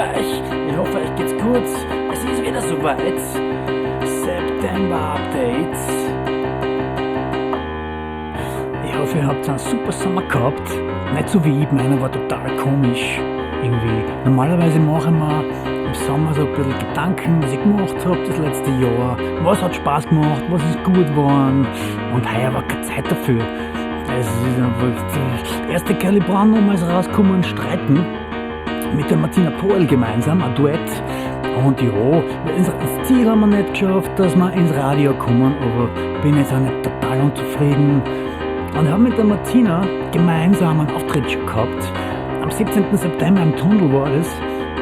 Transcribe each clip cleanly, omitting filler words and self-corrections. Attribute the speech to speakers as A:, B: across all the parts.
A: bei euch? Ich hoffe, euch geht's gut. Es ist wieder soweit. September Update. Ich hoffe, ihr habt einen super Sommer gehabt. Nicht so wie ich, meiner war total komisch. Irgendwie. Normalerweise mache ich mir im Sommer so ein bisschen Gedanken, was ich gemacht habe das letzte Jahr. Was hat Spaß gemacht, was ist gut geworden. Und heuer war keine Zeit dafür. Es ist einfach die erste Kelly Brown Nummer ist rausgekommen, Streiten. Mit der Martina Pohl gemeinsam, ein Duett. Und ja, das Ziel haben wir nicht geschafft, dass wir ins Radio kommen, aber bin jetzt auch nicht total unzufrieden. Und ich habe mit der Martina gemeinsam einen Auftritt schon gehabt. Am 17. September im Tunnel war das.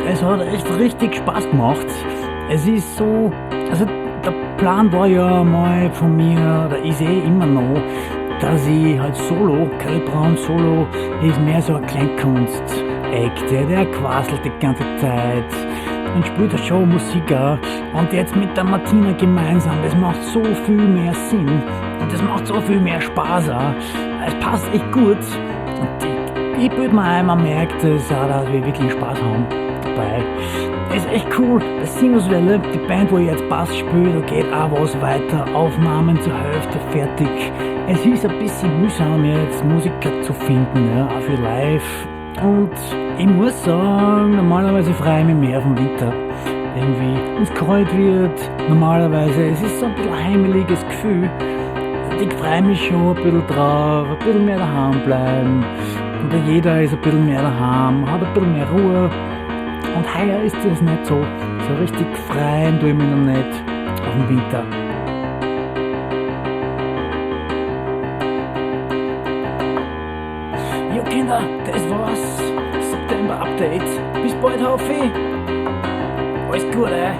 A: Es hat echt richtig Spaß gemacht. Es ist so, also der Plan war ja mal von mir, oder ist eh immer noch, dass ich halt solo, Kelly Brown solo, ist mehr so ein Kleinkunst-Act, ja, der quasselt die ganze Zeit und spielt schon Musik auch. Und jetzt mit der Martina gemeinsam, das macht so viel mehr Sinn und das macht so viel mehr Spaß auch. Es passt echt gut und ich bild mir ein, man merkt es auch, dass wir wirklich Spaß haben dabei. Ist echt cool, bei Sinuswelle, die Band, wo ich jetzt Bass spiele, da geht auch was weiter, Aufnahmen zur Hälfte fertig. Es ist ein bisschen mühsam jetzt, Musiker zu finden, ja, auch für live. Und ich muss sagen, normalerweise freue ich mich mehr auf den Winter. Irgendwie, wenn es kalt wird, normalerweise, es ist so ein bisschen heimeliges Gefühl. Und ich freue mich schon ein bisschen drauf, ein bisschen mehr daheim bleiben. Und jeder ist ein bisschen mehr daheim, hat ein bisschen mehr Ruhe. Und heuer ist das nicht so. So richtig freuen tue ich mich noch nicht auf den Winter. Jo Kinder, das war's. September Update. Bis bald, hoffe ich. Alles Gute.